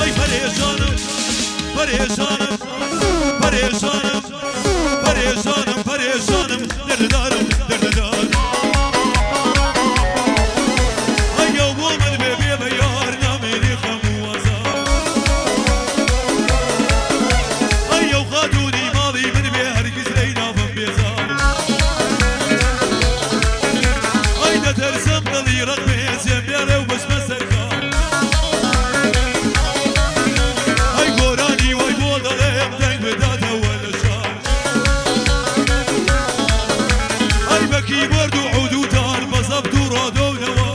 ئەی پەرێشانم پەرێشانم پەرێشانم پەرێشانم پەرێشانم دەردەدارم دەردەدار ئەی ئەو بۆ من بێ بێ بە یار نامێنێ خەم و ئازار ئەی ئەو خاتوونی ماڵی من بێ هەرگیز لێی نابم بێزار ئەی دەترسم دڵی ڕق بێ جێم بێڵێ و بچمە سەر کار ئەی گۆرانی وای بۆ دەڵێم دەنگ بداتەوە لە شار ئەی بە کیبۆرد و عود و تار بە زەبت و ڕادۆ و نەوا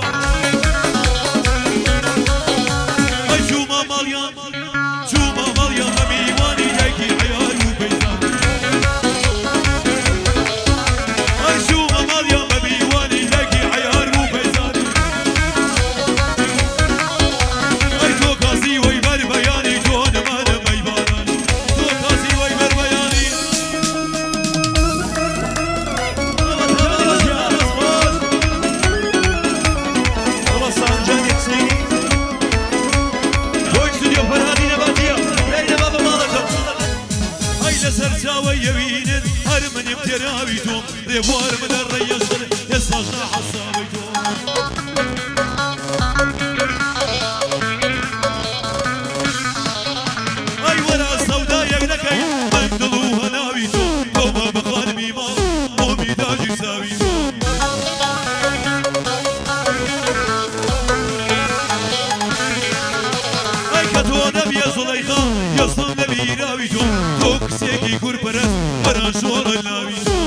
ئەی چوومە ماڵیان چوومە ماڵیان بە میوانی دایکی عەیار و پەیزان ئەی چوومە ماڵیان بە میوانی دایکی عەیار و پەیزان ئەی تۆ کاسی وەی بەر بەیانی تۆ نەمانم ئەی باران تۆ کاسی وەی بەر بەیانی. ئەی لەسەر چاوەی ئەوینت هەر منم تێراوی تۆم ڕێبوارم لە ڕێیە شەڕ ئێستاش ناحەساوەی تۆم. ئەی وەرە سەودایەک نەکەی من دڵ و هەناوی تۆ تۆمە بە خانمی ماڵ مۆمی داگیرساوی تۆ. ئەی کە تۆ نەبیە زوڵەیخا یەسڵم لە بیراوی تۆ تۆ کچێکی کورپەرەست وەرە شۆڕە لاوی تۆ.